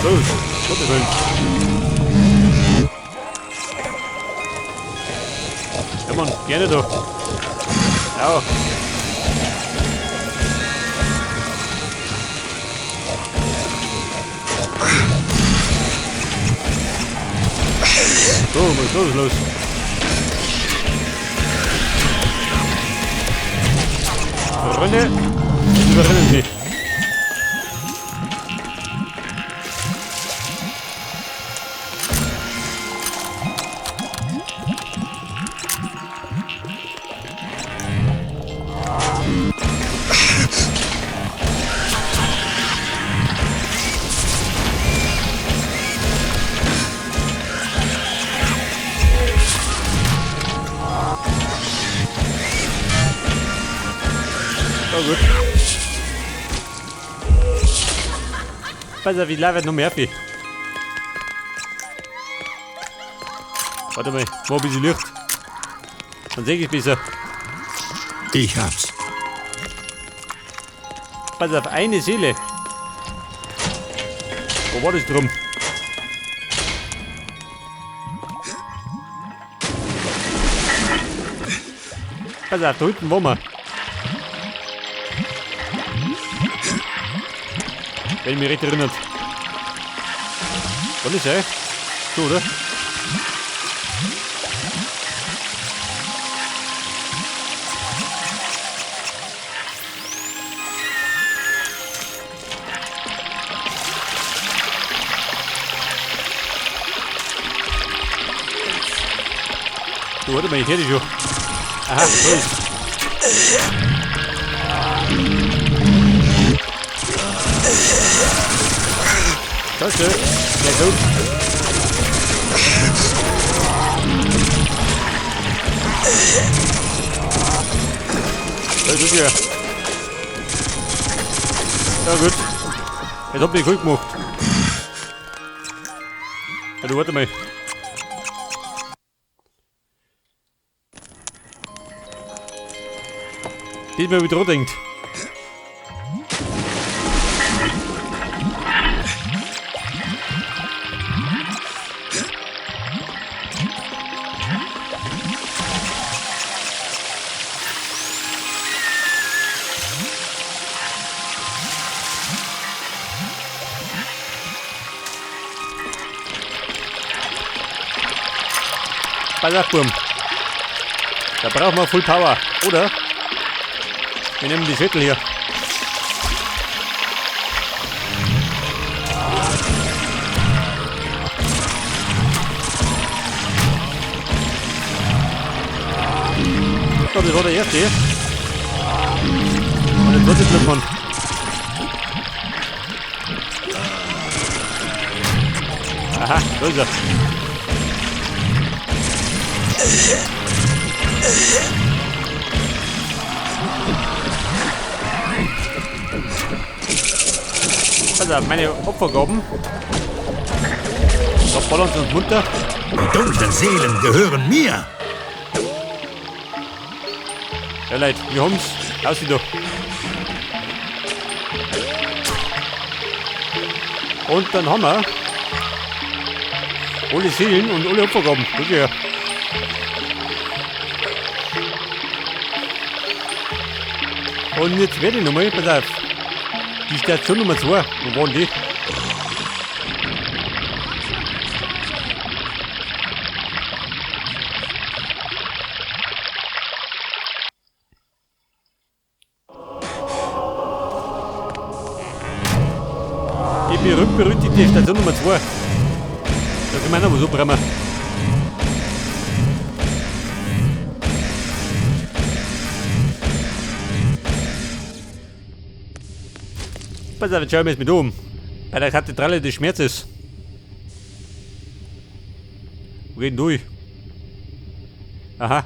Los, Gottes Willen. Ja Mann, gerne doch. Ja. So, was ist los? Freunde, überrennen Sie. Oh gut. Pass auf, ich laufe noch mehr viel. Warte mal, mach ein bisschen Licht. Dann sehe ich besser. Ich hab's. Pass auf, eine Seele. Wo war das drum? Pass auf, da hinten waren wir. Wenn ich mich recht erinnert. Kann das sein? So, oder? Du, warte mal, ich höre dich schon. Aha, da ist. Scheiße, gleich los. Das ist ja. Ja gut. Jetzt hab ich gut gemacht. Ja, du, warte mal. Diesmal wieder denkt. Pass auf, Burm. Da brauchen wir Full Power, oder? Wir nehmen die Sättel hier. So, das war der erste. Und der zweite Blödmann. Aha, da ist er. Also, meine Opfergaben. Da ballern sie uns munter. Die dunklen Seelen gehören mir. Ja, Leute, wir haben's. Aus wieder. Und dann haben wir alle Seelen und alle Opfergaben. Guck her. Und jetzt werde ich nochmal, pass auf, die Station Nummer 2, wo waren die? Die berühmt-berüchtigte Station Nummer 2. Da können wir noch was abbrennen. Pass auf, jetzt schauen wir jetzt mit um. Bei der Kathedrale des Schmerzes. Wo geht denn durch? Aha.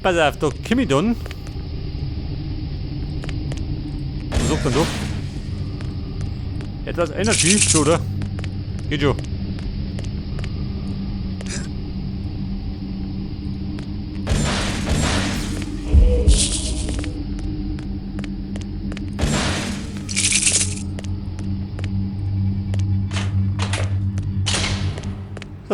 Pass auf, da komm ich dann. Was sagt denn da? Etwas Energy, schon, oder? Geht schon.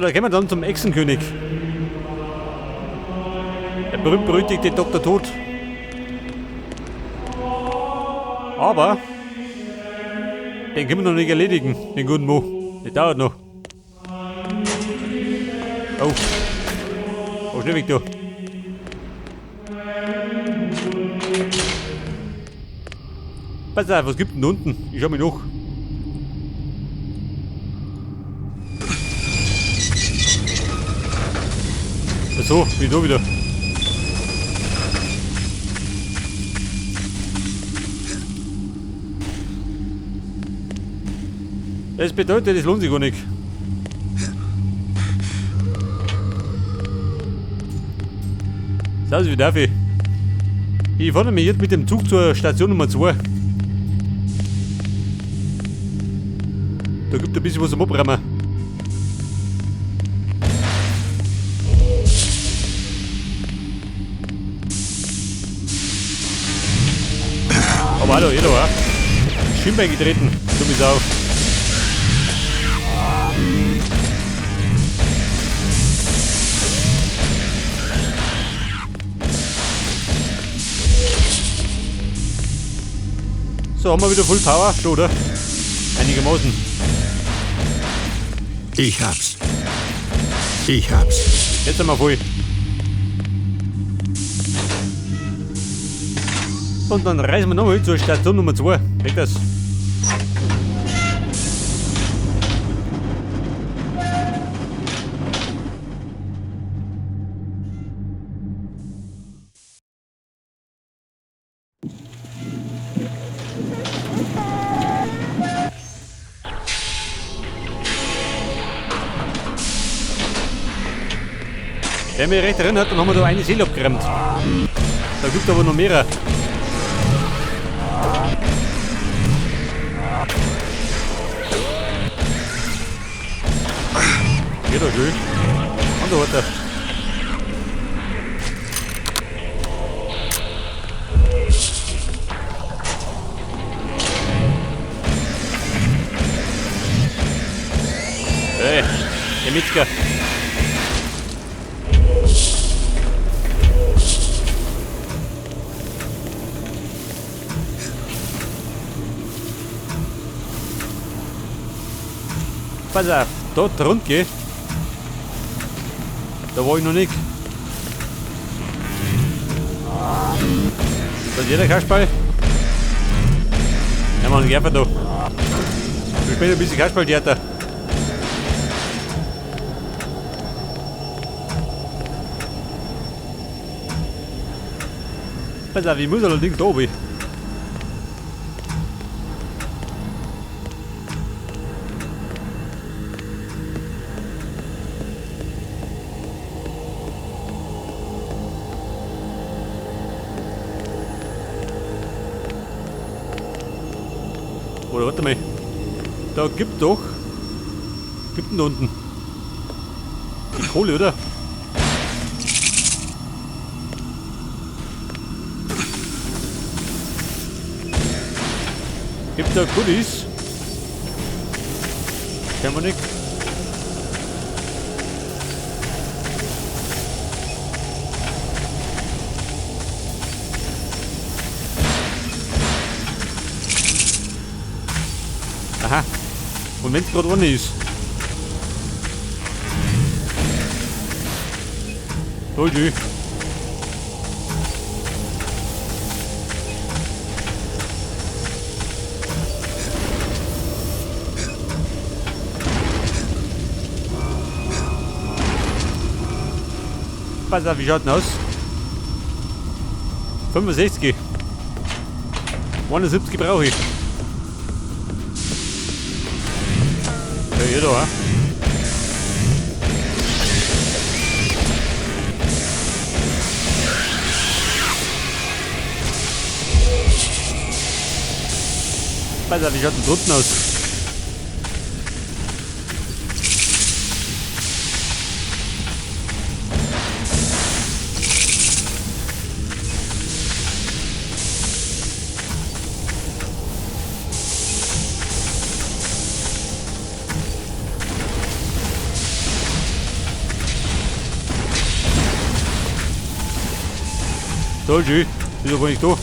So, da kommen wir dann zum Echsenkönig. Der berühmt-berüchtigte Dr. Tod. Aber den können wir noch nicht erledigen, den guten Mo. Der dauert noch. Oh. Oh, schnell weg da. Pass auf, was gibt denn unten? Ich schau mich noch. Ach so, wie da wieder. Das bedeutet, es lohnt sich gar nicht. Servus, wie darf ich? Ich fahre nämlich jetzt mit dem Zug zur Station Nummer 2. Da gibt es ein bisschen was zum Abräumen. Aber hallo, jeder war. Schienbein getreten, dumme Sau. So, haben wir wieder Full Power, schon, oder? Einigermaßen. Ich hab's. Ich hab's. Jetzt sind wir voll. Und dann reisen wir nochmal zur Station Nummer 2. Weg das. Wer mich recht erinnert, dann haben wir da eine Seele abgeräumt. Da gibt es aber noch mehrere. Geht doch schön. Und da hat er. Hey, der Metzger. Pass auf, dort rund geh. Da war ich noch nicht. Da ist jeder Kasperl. Ja, man, Gerfer da. Wir spielen ein bisschen Kasperltheater. Pass auf, ich muss allerdings da oben. Oder warte mal. Da gibt doch. Gibt denn da unten? Die Kohle, oder? Gibt da Goodies? Kennen wir nicht. Aha. Und wenn's grad ohne ist. Toll, schön. Pass auf, wie schaut denn aus? 65. 71 brauche ich. Ja, hier da, ja. Pass auf, wie schaut denn drunten aus? Toll, schön. Ist aber nicht da.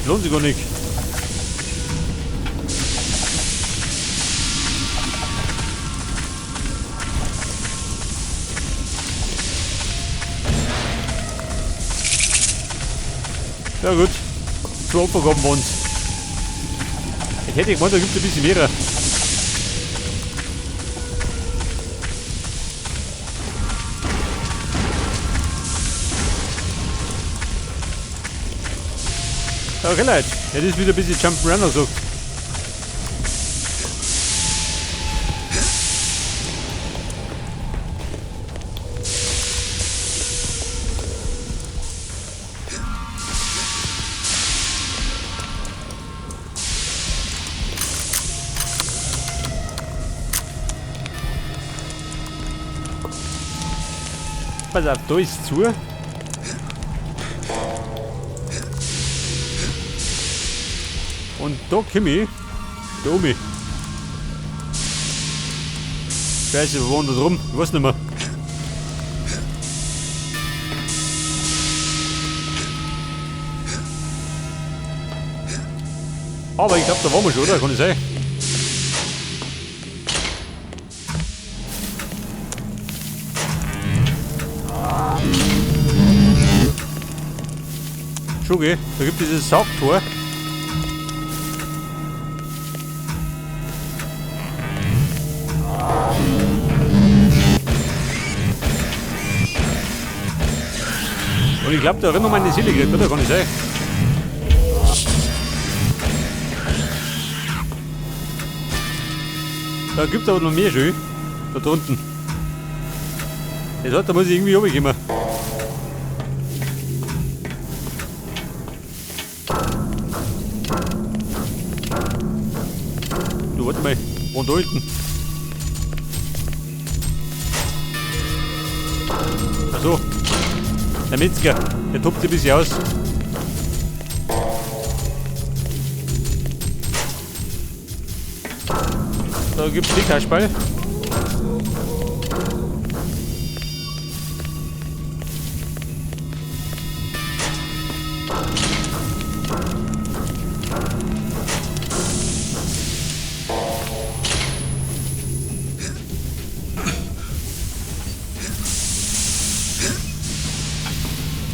Lohnt sich gar nicht. Ja gut. Zwei Opfergaben waren's. Ich hätte gemeint, da gibt es ein bisschen mehr. Okay, Leute, jetzt ist wieder ein bisschen Jump'n'Run gesagt. Pass auf, da ist zu. Und da komme ich. Da oben. Scheiße, wo waren da drum? Ich weiß nicht mehr. Aber ich glaube, da waren wir schon, oder? Kann ich sein? Schon, gell? Da gibt es dieses Saugtor. Und ich glaube, da erinnern wir meine Seele gekriegt, oder? Kann ich sein? Da gibt es aber noch mehr schön. Da drunten. Das heißt, da muss ich irgendwie runterkommen. Du, warte mal. Wo da hinten? Ach so. Der Metzger, der tobt sich ein bisschen aus. Da gibt es die Kasperl.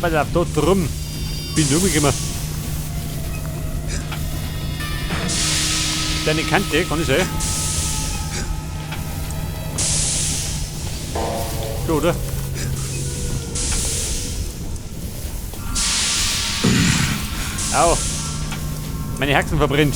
Pass auf, da drum. Bin ich umgekommen. Deine Kante, kann ich sein? So, oder? Au! Meine Haxen verbrennt.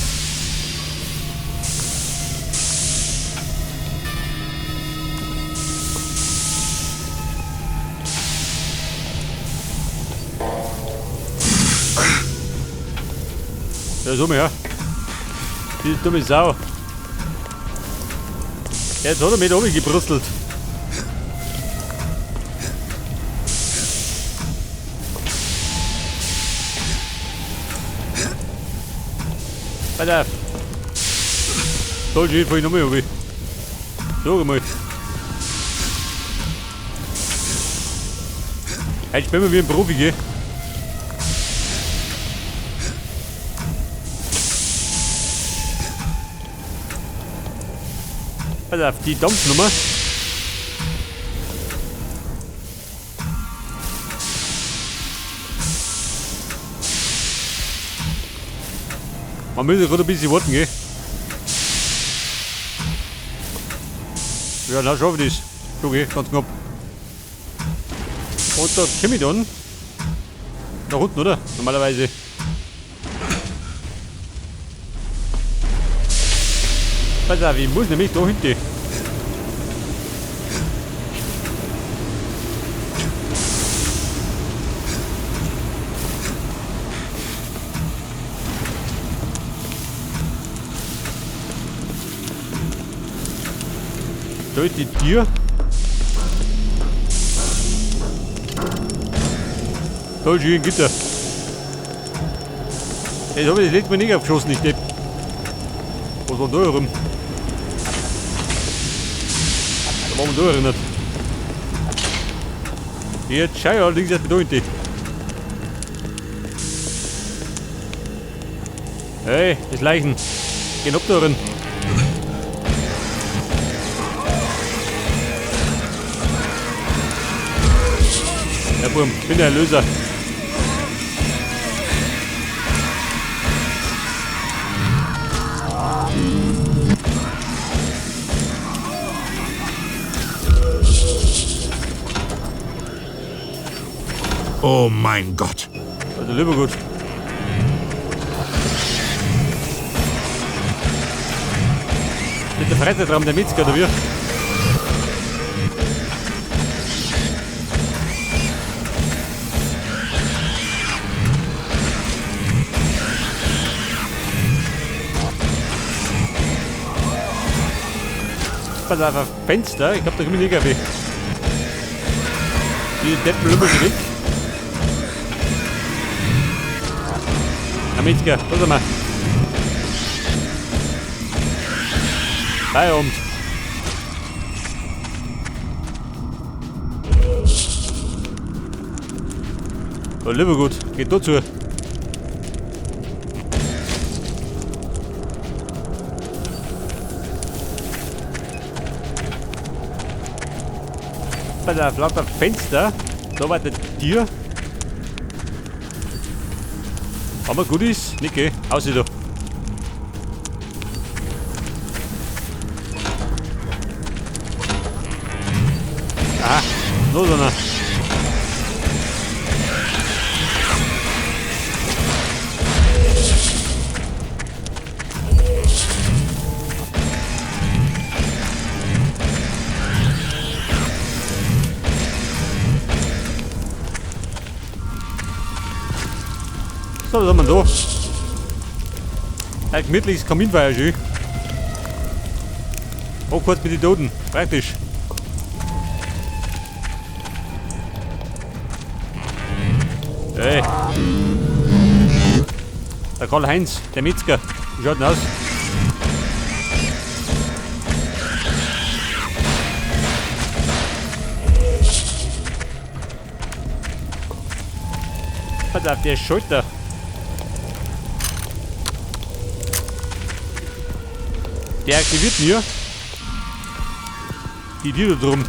Ja, so ja. Die dumme Sau. Jetzt hat er mich da oben gebrustelt. Pass auf. Da steht vorhin nochmal oben. Sag mal. Heute spielen wir wie ein Profi, gell? Pass auf, die Dampfnummer. Man muss ja gerade ein bisschen warten, gell? Ja, na schaffe ich das. Okay, ganz knapp. Und da komme ich dann nach unten, oder? Normalerweise. Pass auf, ich muss nämlich da hinten. Da ist die Tür. Da ist ein Gitter. Jetzt habe ich das letzte Mal nicht abgeschossen, ich Depp. Was war da herum? Da waren wir da erinnert. Jetzt schau ich allerdings erst da hinten. Hey, das Leichen. Gehen ab da drin. Ja, Bum, bin der Erlöser. Oh mein Gott. Also lieber gut. Mit der Freizeitraum der Metzger, oder wie? Pass auf, Fenster, ich glaub, da komme ich nicht weg. Die Deppen lümmeln sich weg. Herr Metzger, lass mal. Feierabend. Oh, lieber gut, geht da zu. Bei der lauter Fenster, da war der Tier. Haben wir Goodies? Nicht, gell? Aus da. Aha, noch so einer. So, was haben wir da? Ein gemütliches Kaminfeuer schön. Oh, kurz mit den Toten. Praktisch. Hey. Der Karl-Heinz, der Metzger. Wie schaut denn aus? Pass auf, der Schalter. Der aktiviert mir die Tür da drum.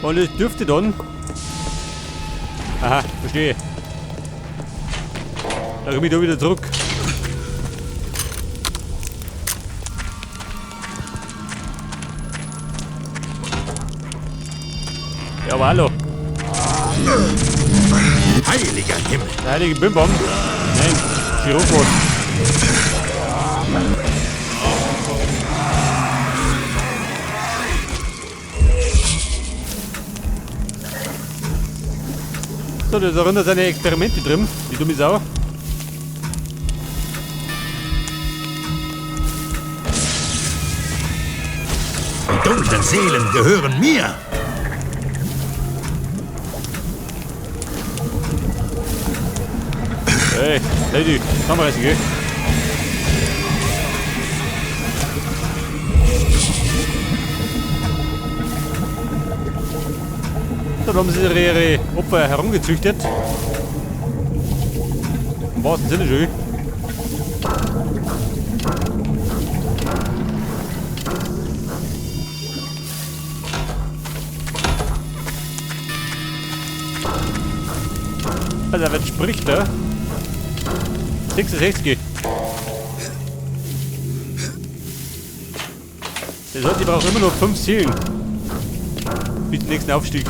Und es dürfte dann. Aha, verstehe. Da komme ich da wieder zurück. Ja, aber hallo. Heiliger Himmel. Der heilige Bimbam. Nein, Scirocco. So, da sind seine Experimente drin, die dumme Sau. Die dunklen Seelen gehören mir. Hey, Lady, zusammenreißen, gell? So, da haben sie ihre Opfer herumgezüchtet. Im wahrsten Sinne schön. Also, wer spricht da? 66. Das heißt, ich brauche immer noch 5 Seelen. Bis zum nächsten Aufstieg.